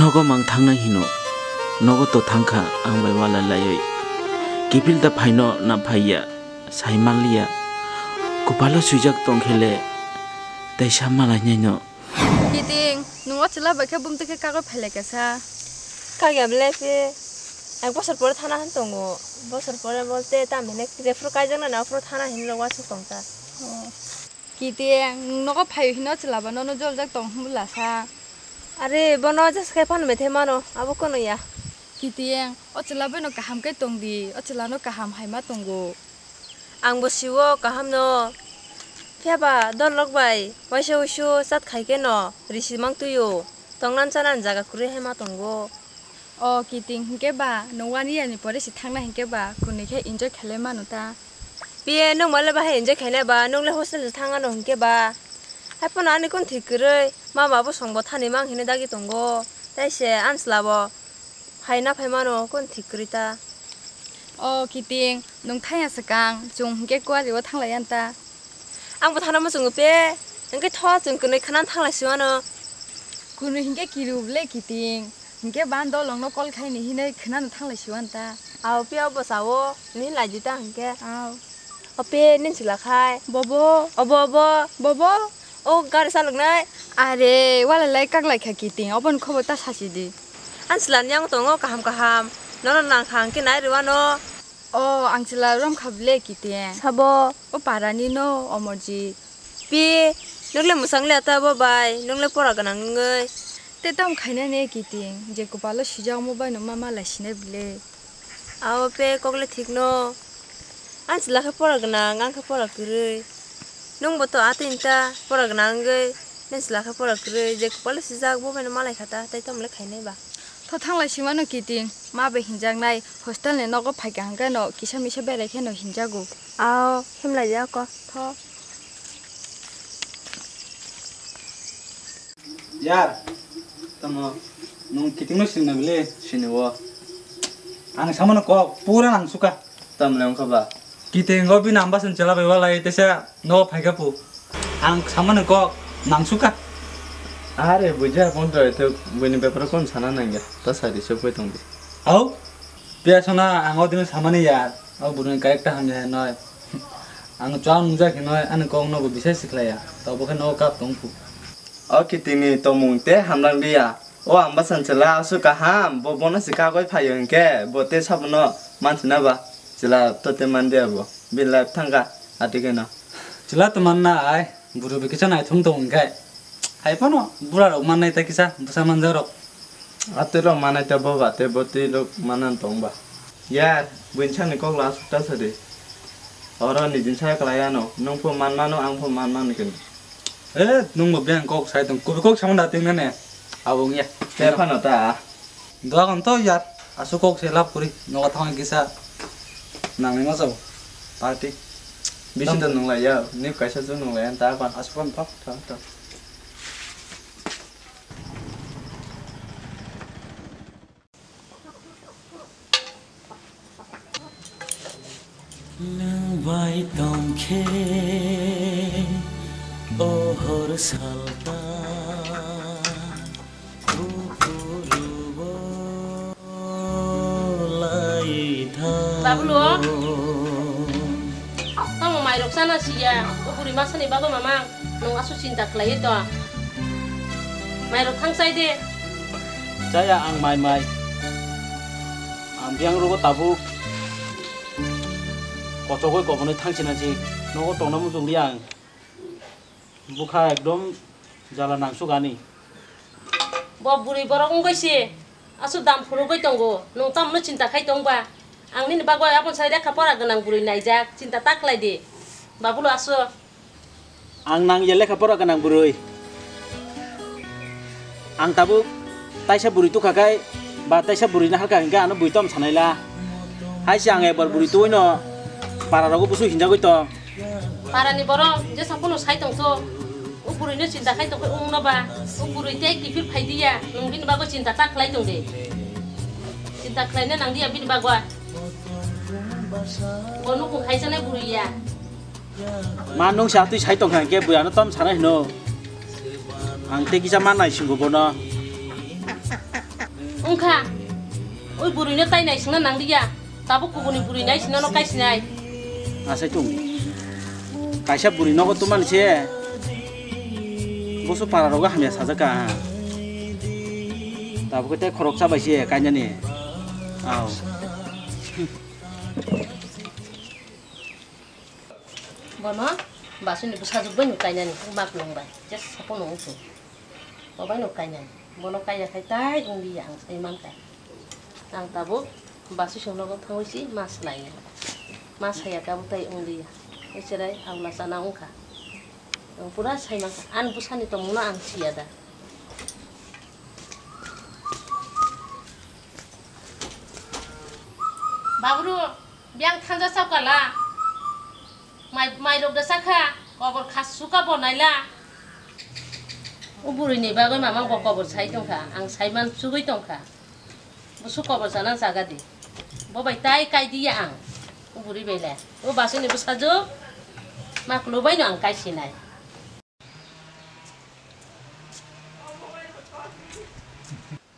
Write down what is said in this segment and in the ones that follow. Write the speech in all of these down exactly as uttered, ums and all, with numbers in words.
Nogo mang thangnai hino, nogo to thangkha ang bai wala laiwi. Kiphil da phaino na phaiya, sai manliya. Kupalo swijak tongkhele, tei sa malainaino. Kiting, nwng o chwla bai khe bumtwi khe kagwi phailai kha sa. Kagya bele phi, ek bosor pore thana han tongo. Bosor pore bolte tamhine jephuru kaijaknani aphuru thana hinwi rw uansuk tongkha. Kiting, nwng nogo phaio hino chwla ba nono joljak tong hwnbwla sa. Are, bono jesa khe phano methai mano, abo kono ya. Kiting, o chwla boino kaham khe tongdi, o chwlano kaham hai ma tongo. Ang bo siwo kaham no. Phiya ba dol rok bai waisa wuisu chat khai khe no risi mang twi o. Tongnan chanan jaga kwrwi hai ma tongo. O Kiting, hinkhe ba nwng one year ni pore se thangna hinkhe ba kwnwi khe enjoy khlai mano ta. Piye nwng mole bahai enjoy khainai ba, nwng le hostel se thang ano hinkhe ba. Hai phano ani kon thik kwrwi, ma ba bo song bo thani mang hinwi dagi tongo. Tai se ani chwla bo hai na phai mano kon thik kwrwi ta. O Kiting, nwng thangya swkang, chwng hinkhe kuari o thanglai yan ta. Ang bo thana muchungo pe, hinkhe tho chwng kwnwi khna thanglai si mano. Kunu hinkhe kiru le Kiting, hinkhe ban dolong no call khai ni hinwi khna no thanglai si wan ta. Abo piya bo sao, ni lai di ta hinkhe. Ao. Ope, nin sila khai. Bobo. Obo, obo. Bobo. O gari salok nai. Are, wala lai kak lai kha Kiting, obon khobo ta sasi di. An sila ni ang tongo kaham kaham. Nono nang khang khe nai rwano. O, ang chwla rom kha bele Kiting. Sabo. O para ni no, Omorjit. Pi, nokle mwsang le ata bo bai, nokle pora gwnang wngwi. Te tam khaina ne Kiting, je kupalo sijak omo bai no ma malai sinai bele. Abo pe kokle thik no. Ang chwla khe pora gwnang, ang khe pora kwrwi. Nwng bo to atwi ta pora gwnang wngwi, nang chwla khe pora kwrwi, je kupalo sijak bo bai no malai kha ta, tai tamo le khainai ba. Tho thanglai simano Kiting, ma bai hinjaknai, hostel ni nogo phaikha hwnkhe no kisa misa berai khe no hinjago. Ao, himlai ya ko, tho. Yar, tamo, nwng Kiting no sini na bile? Sini o. Ang samano kok, pura nang suka. Tamle wngkha ba? Kiting o bini ambasan chwla bai walai teisa nogo phaikha pu. Ang samani kok nangsuka. Are buja phone to ito buini beparo kon sana nangya. Ta sari se koi tongdi. Au? Pia sona ang odino samani ya. Au buruni karekta hamya noi. Ang chwng nungja khe noi ani kok nogo bisai siklaya. To bo khe nogo kap tong pu. O Kiting ni tomung te hamlang liya. O ang bwsang chwla aswk kaham, bo bono se kagwi phaio hinkhe, bo tei sabono mansina ba, chwla to tei manliya bo, bini life thangkha, atwkheno. Chwla to manna ai, bwrwi bo kisa naithok tong hinkhe, hai phano bura rok mannai tei kisa bwsa manjak rok. Atwi rok manai ta bo ba, tei bo twi rok manna tong ba. Yar, buini sakni kok la aswk ta sadi. Oro nijin sa kwlai ano, nwng pho man mano, ang pho man mano keno. Eh, nwng bo beng kok sai tong, kubi kok sama da ting nane. Abo wngya. Te phano ta. Doagon to yar, aswk kok se lab kuri, nogo thang kisa. Nangni ma sabo. Party. Bisi to nunglai ya, ni kaisa chu nunglai ya, ta pan. Aswk pan to. Thang to. Nwng bai tong khe o hor salta buphuru bo lai thango. Babulu o? Tamo mairok chana siya, o buri masani bagwi mamang, nwng aswk chinta khlaiwi tong. Mairok thang chai de. Chaya ang mai mai. Ang biyang rogo tabuk kochogwi kobonwi thang china si. Nogo tongna muchung liya ang. Bukha ekdom jala nangsuk ani. Bo bwrwi borok wngwi se aswk dam phunugwi tongo, nwng tamno chinta khai tong ba? Ang nini bagwi aboni sai lekha pora gwnang bwrwi naijak, chinta ta khlai di, Babulo aswk. Ang nang ya lekha pora gwnang bwrwi. Ang tabuk taisa bwrwi tukha khai ba taisa bwrwi na halka hinkhe ano bwrwi tom sanai la. Hai se ang ebar bwrwi tuino para rogo busu hinjagwi tong. Parani borok jesa phano sai tongkho, o bwrwino chinta khai tongkhe wngno ba, o bwrwi tei kiphil phai diya, nwng bini bagwi chinta ta khlai tong de. Chinta khlaina nang diya bini bagwi. Bo nukung khaijaknai bwrwi ya. Ma nwng se atwi sai tongkha hinkhe bwrwi ano tom sanai hino. Ang tei kisa ma naisingo bono. Wngkha, ui bwrwino tai naisingna nangliya, tabuk kubuni bwrwi naisingno no kaisinai. Asai tung. Kaisa bwrwi nogo tumani se. Boso para rogo hamya sajak ka. Tabuk tei khoroksa bai se kainani. Aw. Bono basuni bwsajwk bai no kainani, mak nung bai. Just sapo no wngkhe. Bo bai no kainani. Bono kaiya khai tai wng liya ang sai mankha. Ang tabuk basu song nogo thangwi si ma swlaiya. Ma saya kabo tai wng liya. Oi cherai aula chana wngkha. Ang pura sai mankha. Ani bwsani tongmungno ang siya da. Babru, biyang thanja chapkala. Mai, mai rok da sakha, kobor khasuka bo naila. O bwrwi ni bagwi mama bo kobor sai tongkha, ang sai man chugwi tongkha. Busu kobor chana jaga di. Bo bai tai kai di ya ang. O bwrwi bai le. O basuni bwsajwk. Ma klo bai no ang kai sinai.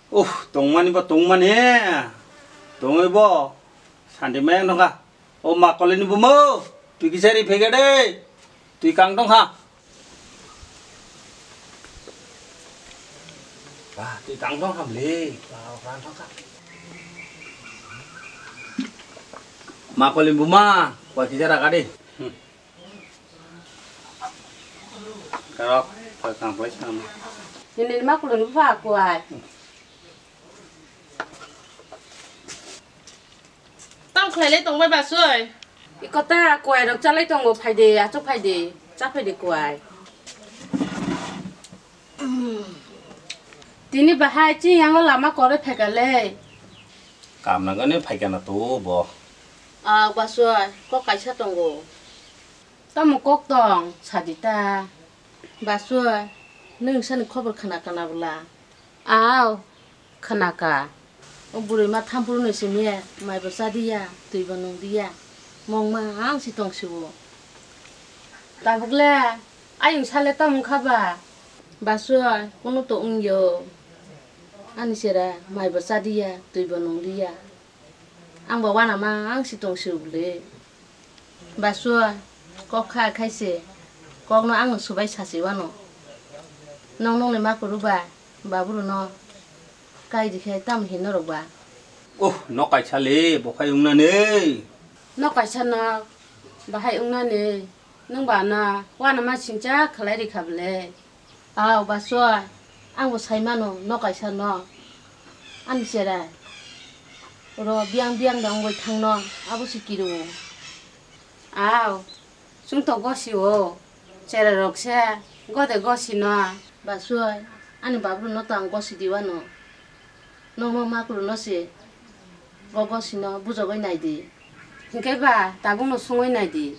Uh, tongmani bo tongmani. Tongwi bo. Sandi mayang nokha. O ma kolini bumo, twi kisa ri phega de. Twi kang tong kha. Ba, twi kang tong kha bli. Ba, o kang tong kha. Ma kolini buma, kwa kisa ra ka de. Hmm. Karok, kwa kang plai sama. Nini ma kolini bupha kwai. Tam khlailai tongbai basoi. Ikota kwai rok chalai tongo, phaide, achuk phaide, cha phaide kwai. Tini bahai chini yango lama kore phaikale. Kam nangani phaikana to bo. Ah, basoi, kok kaisa tongo. Tamo kok tong, sadita. Basoi, nwng sani khobor khna kana bwla? Aw, khna ka. O bwrwi ma thampuru ni simi ya, mai bo cha di ya, twi bo nung di ya. Mong ma ang si tong si o. Tabuk le, ayung sale tamo wngkha ba? Basoi, kunu to wng yo. Ani sera, mai bo cha di ya, twi bo nung di ya. Ang bo wana ma ang si tong si o bwle. Basoi, kok kha khai se, kokno ang no subai sa se wano. Nong nongni ma kuru ba, baburu no kai di khai tam hin norok ba. Oh, nok kaisa le, bo khai wng nani. Nok kaisa no, bahai wng nani, nwng ba no, wana ma singcha khlai ri kha bwle. Aw, basoi, ang bo sai mano, nok kaisa no. Ani cherai. Oro biyang biyang da wngwi thangno, abo se kiru. Aw, chwng to gosi o. Cherai rok se gode gosi no. Basoi, ani babru no to ang gosi di wano. Nokno ma kulu no se. Go gosi no bujogwi nai di. Hinkhe ba tabukno sungwi nai di.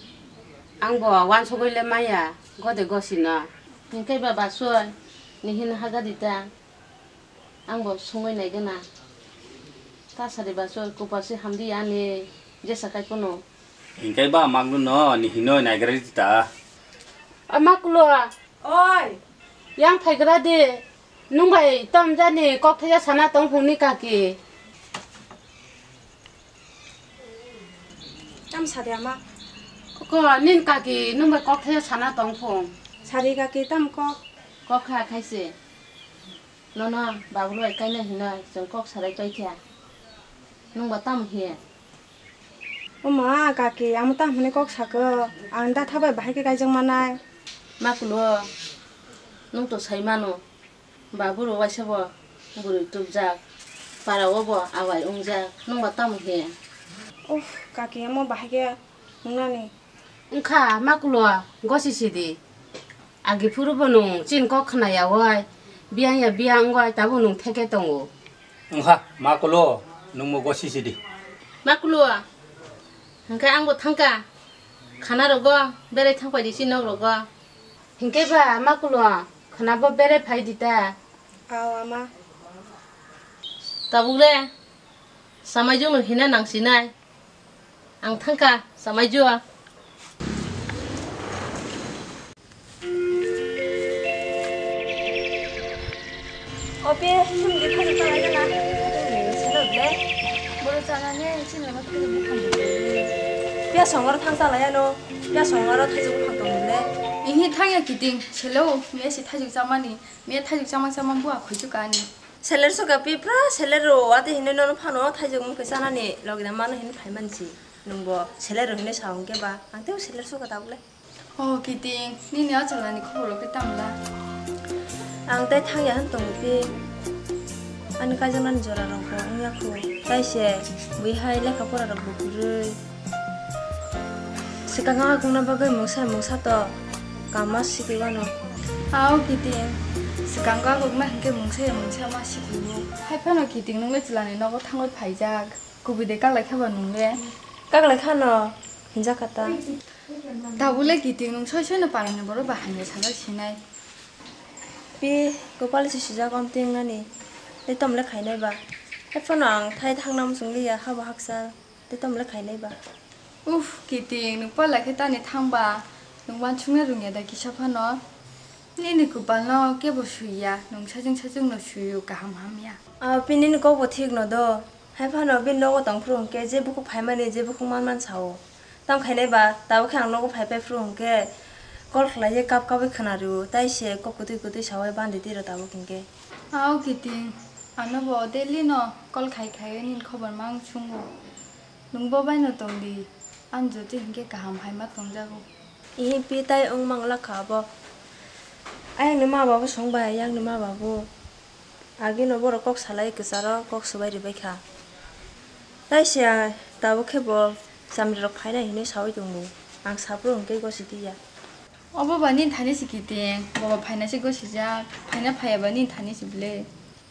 Ang bo wansugwi le maya gode gosi no. Hinkhe ba basoi, nihino haga di ta. Ang bo sungwi nai gana. Ta sari basoi, kupar se hamdi ani jesa kai pono. Hinkhe ba magno no nihino naigra di ta. A maklo. Oi. Yang phaigra di. Nwng bai tom jani kok thaisa sana tong phung ni kaki. Tam sadi ama. Ko nin kaki nwng bai kok thaisa sana tong phung. Sadi kaki tam kok. Kok kha khaise. Nono babu bai kaina hinoi chwng kok sarai kai kha. Nwng ba tam hiya. O ma, kaki, amo tamo hwnwi kok sakho, ang datha bai bahai khe kaijak manai. Ma kulo, nwng to sai mano, ba buro waisa bo bwrwi tubjak, para o bo awai wngjak, nwng ba tamo hiya? Uff, kaki, amo bahai khe wngnani. Wngkha, ma kulo, gosi sidi. Agi phuru bo nwng chini kok khna ya oi, biyang ya biyang wngoi, tabuk nwng theke tongo. Wngkha, ma kulo, nwng mo gosi sidi. Ma kulo, hwnkhe ang bo thangkha, khana rogo, berai thangpai di si nok rogo. Hinkhe ba, ma kulo, khana bo berai phai di ta. Aw, ama. Tabuk le, samai jung no hina nang sinai. Ang thangkha, samai jua. Ope, sum di khani palai na. Le, boro chanani chini no thaichuk buphang tong le. Pia songaro thang chalai ano. Pia songaro thaichuk buphang tong le. Ihi thangya kiting, selo, miya si thaichuk chamani. Miya thaichuk chamang chamang bua khuichuk ani. Seler soka pi pra seler ro, ate hine nono phano thaichuk mukhe chanani logi da mano hine phaimansi. Nungbo seler ro hine sa hwnkhe ba, ang tei seler soka tabule. Oh, kiting, nini achalani khobor rok khe tamla? Ang tei thangya hwn tongo pi. Ani kaijaknani jora rok bo wngya khu. Tai se bui hai lekha pora rok bo kwrwi. Swkang o agungna bagwi mungsa mungsa to kama sikwi wano. Ao kiting, swkang o agungna hinkhe mungsa ya mungsa ma sikwi o. Hai phano kiting nungni chwlani nogo thangwi phaijak. Kubui de kaklai kha ba nung le? Kaklai kha no, hinjak kha ta. Tabuk le kiting nung soi soi no parani borok ba hamya sajak sinai. Pi, kopal se sijak om ting nani. Tei tom le khainai ba. Hai phano ang thai thang nam sung liya, habo haksa. Tei tom le khainai ba. Uff, kiting, nung pala khe tani thang ba. Nung uansukna rung ya da kisa phano. Nini kopal no kebo sui ya, nung sajwng sajwng no sui o, kaham hamya. Ah, pi nini kok bo thik no do. Hai phano bini nogo tong phuru hwnkhe je bukhuk phaimani je bukhuk man man sao. Tamo khainai ba, tabuk khe ang nogo phai phai phuru hwnkhe call khlai ye kap kap wi khwna rw o, tai se kok kwtwi kwtwi saui bandi twi rw tabuk hwnkhe. Ao kiting, ano bo daily no call khai khai nini khobor mang sungo. Nung bo bai no tong di, ani jotoi hwnkhe kaham hai ma tong jago. Ihi pi tai wng mang la kha bo. Ayang ni ma babu song bai, ayang ni ma babu. Agino borok kok salai kwcharo kok swbai ribai kha. Tai se tabuk khe bo chamri rok phainai hinwi saui tongo. Ang saphuru hwnkhe gosi tiya. Obo ba nini thani se kiting, boba phaina se gosi jak, phaina phaiya ba nini thani se ble.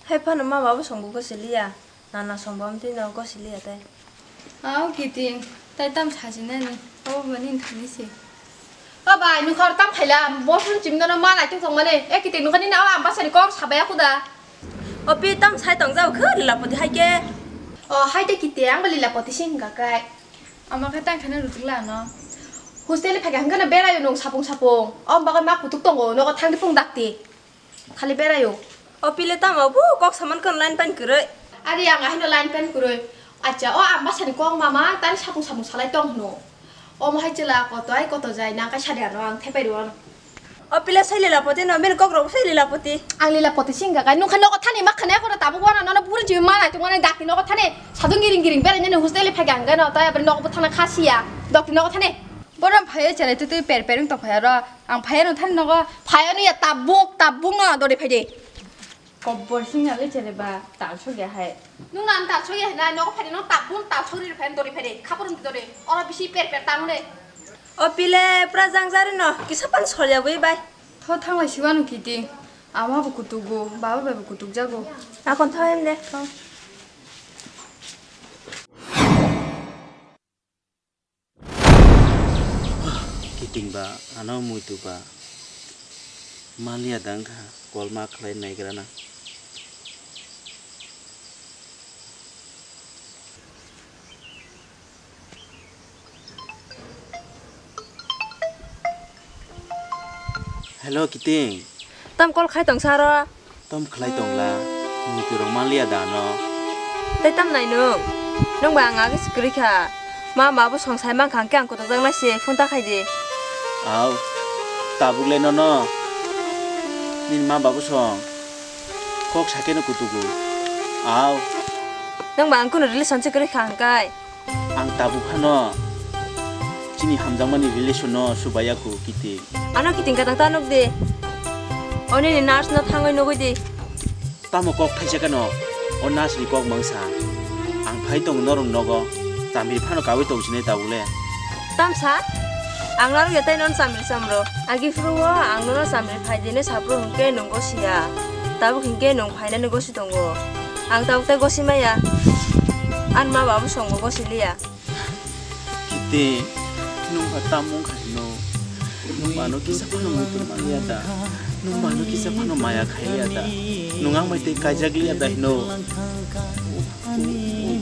Hai phano ma babu songbo gosi liya, nana songbo amtwi no gosi liya tai. Ao kiting, tai tam sajinani, obo ba nini thani se. O bai, nung khor tam khaila, bosun chimno no ma nai tung thong mane. E kiting nung khani na o ambasani kok sabaya kuda. O pi tam sai tong jao khe lila poti hai ke. O hai te kiting, ang ba lila poti sing ga kai. Ama khe tang khana rutuk la no. Hostel phai kha hwnkhe no berai nung sapung sapung. O bagai ma kutuk tongo, nogo thang di pung dakti. Khali berai o. O pile tamo bo kok saman kono line pan kwrwi. Ari ang ahino line pan kwrwi. Acha o ambasani kok mama tani sapung sapung salai tong hwno. Omo hai chwla koto ai koto jai nang kai sadi ano ang thepai rw ano. O pile sai lila poti no, bini kok rok sai lila poti. Ang lila poti sing ga kai nung kha nogo thani ma khane kono tabuk wana nono burin chimi ma nai tong mane dakti nogo thani sadung giring giring berai nani hostel phai ga ang gano tai abri nogo thana khasiya dokti nogo thani. Borom phai chere tu tu per per wng tong phai aro. Ang phai ano thani nogo. Phai ano ya tabuk, tabuk no dori phai de. Kobor sing ya le chere ba, tal sogya hai. Nung na tal sogya hai na, nogo phai de, no tabuk tal sori phai dori phai de, khapur dori. Oro bisi per per tang le. O pile pra jang jari no, kisa pan solya bui bai. Tho thanglai siwano kiting. Ama bo kutugo, baba bai bo kutuk jago. Akon tho em de. Tho. Kiting ba, ano muitu ba. Maliya dang kha, kolma khlai naigra na. Hello, kiting. Tam call khai tong saro. Tom khlai tongla, muitu rok manliya da no? Tei tam nai nwng? Nwng bai ang age se kwrwi kha. Ma ma bo song sai mankha hwnkhe ang kotojakna se phone ta khai di. Au, tabuk le nono. Nini ma babu song. Kok sakhe no kutugo. Au. Nwng bai ang kuno relation se kwrwi kha hwnkhe. Ang tabuk phano chini hamjakmani relation no subaiya khu kiting. Ano kiting ka tang ta nuk di. Oni ni nurse no thangwi nugwi di. Tamo kok thaisa kano o nurse ni kok mangsa. Ang phai tong norong nogo. Chamri phano kawi tong sinai tabuk le. Tamsa? Ang narwk ya tai non chamri chamro. Agi phuru o ang nono chamri phai dine sapro hwnkhe nung gosi ya. Tabuk hwnkhe nung phainani gosi tongo. Ang tabuk tai gosi maya. An ma babu songbo gosi liya. Kiti, nung ba tam wng kha hino? Nung ba no kisa phano muitu manliya da? Nung ba no kisa phano maya khailiya da? Nung ang bai tei kaijak liya da hino?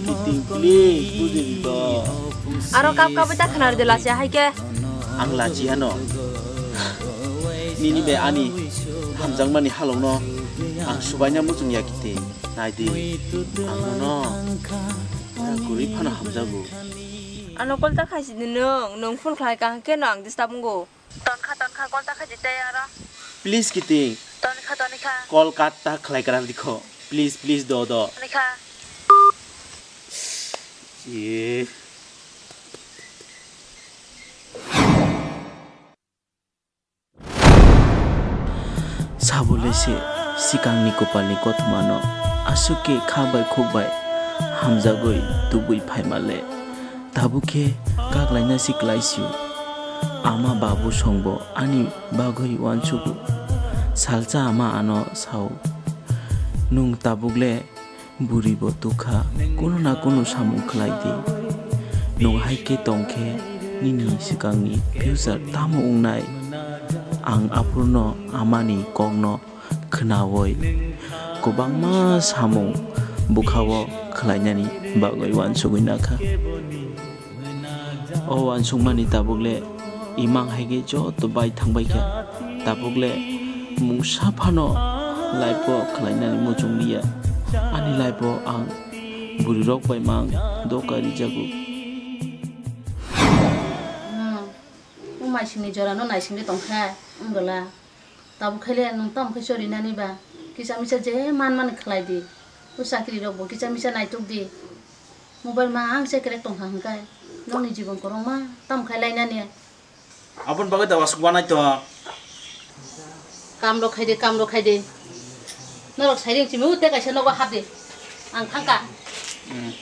Kiting, please, bujidi do. Aro kap kap ta khwnar de lachi hai khe. Ang lachi hano. Nini bai ani hamjakmani halok no. Ang subaina muchung ya kiti, naidi. Ang nono kwrwi phano hamjago. Ano call ta khaisidi nwng, nwng phone khlai kaham khe no ang disturb wngo. Tonkha, tonkha, call ta khaisidi tei aro. Please kiti. Tonkha, tonkha. Call cut ta khlai kwrang dikho. Please, please, do, do. Tonkha. Ye. Sabo le se sikangni kopalni kothomano aswk khe kha bai khuk bai hamjagwi tubui phaima le, tabuk khe kak laina si klai sio. Ama babu songbo ani bagwi uansugo. Salsa ama ano sao, "Nwng tabuk le bwrwi bo tukha, kuno na kuno samung khlai di. Nwng hai khe tong khe nini swkangni future tamo wngnai?" Ang aphurno amani kokno khnaui kwbangma samung bwkhao khlainani bagwi uansugwi nakha. O uansukmani tabuk le imang hai khe joto bai thangbai kha. Tabuk le mungsa phano life o khlainani muchung liya. Ani life o ang bwrwi rok bai mang doka rijago. Hmm. O maisingni jorano naisingwi tongkha, wngwla. Tabuk khaile nwng tamo khe chorinani ba? Kisa misa je man mani khlai di. O chakri rok bo kisa misa naituk di. Mobile ma ang se kerek tongkha hwnkhai. Nokni jibon kwrwngma tamo khai lainani. Aboni bagwi da wasuk wanai to. Kam rok khai di, kam rok khai di. Norok sai ring chimi ute kaisa nogo hap di. Ang thangka. Hmm.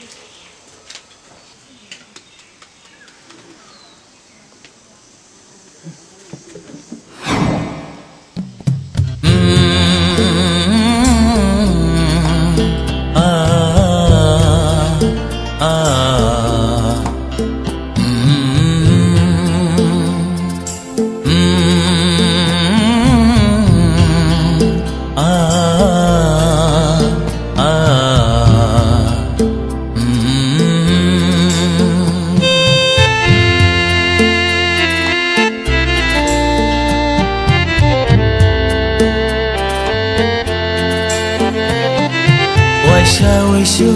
Waisa waisu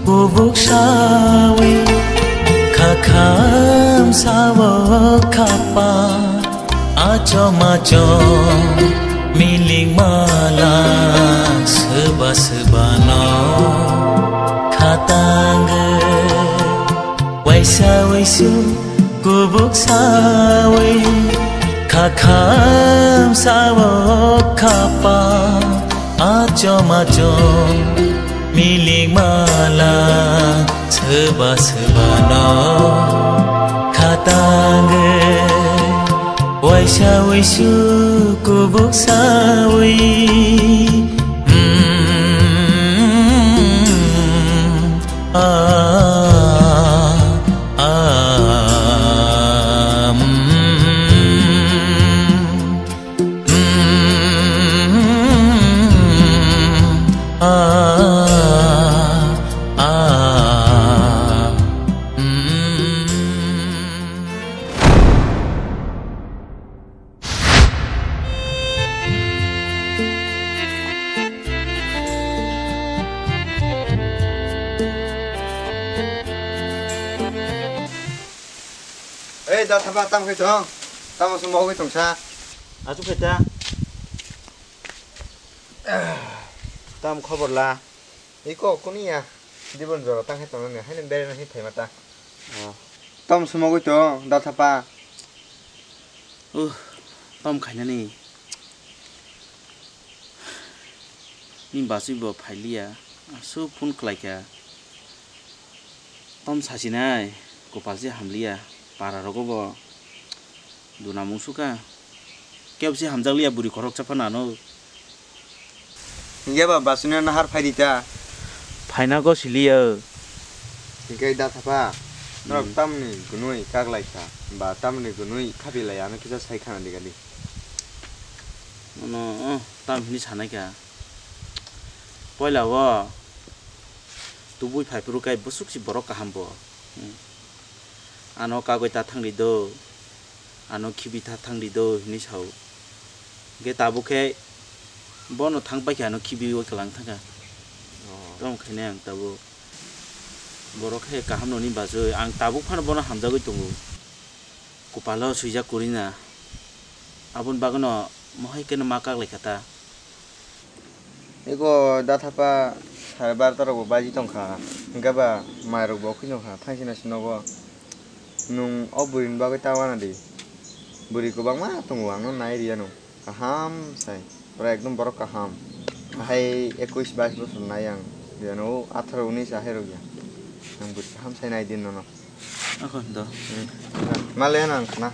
kubuk sawi khakham sao khapa. Achom achom miling mala, swba swbano khatangwi. Waisa waisu kubuk sawi khakham sao khapa. Achom achom miling mala, swba swbano khatangwi. Waisa waisu kubuk sawi. Mm, ah, ah, mm. Ei, da thapa, tamo khe tong? Tamo se mogwi tongsa? Achuk khe ta. Tam khobor la? Iko kuni ya. Dibon jora tang khe tongnani, haino berena hi phaima ta. Oh. Tam se mogwi tong, da thapa? Uh, tam khainani. Ni bachwi bo phailiya, aswk phone khlaikha. Tom sasinai, kopal se hamliya, para rogo bo duna mung sukha. Kebo se hamjakliya bwrwi khoroksa phano ano. Hinkhe ba bachwino nahar phaidi ta? Phaina go siliya. Hinkhe da thapa, norok Hmm. tamni gunui kaklaikha, ba tamni gunui khabilai ano kisa sai khana digadi. Ano, oh, tam hini sanaikha. Poila o tubui phai phuru kai bwswk si borok kaham bo. Hmm. Ano kagoi ta thangri do, ano khibi ta thangri do hinwi sao. Hwnkhe tabuk khe Bono thang paikha ano khibiwi kwlang thangkha. Oh. Tong khainai ang tabuk. Borok khe kaham noni bachwi ang tabuk phano bono hamjagwi tongo. Kopalo swijak kwrwina. Aboni bagwino mohai kheno ma kaklaikha ta. Ego dathapa sare barota rokbo baji tongkha. Hwnkhe ba mairokbo okhwi nokha thangsina se nogo. Nwng o bwrwini bagwi ta wana di. Bwrwi kwbangma tongo, ang no nai riyano. Kaham sai. Pura ekdom borok kaham. Ahai ekush bais bosor nai ang. Riyano o atharo unis ahai rok ya. Ang bwrwi kaham sai nai di nono. Ako do. Hmm. Ma le nang khna.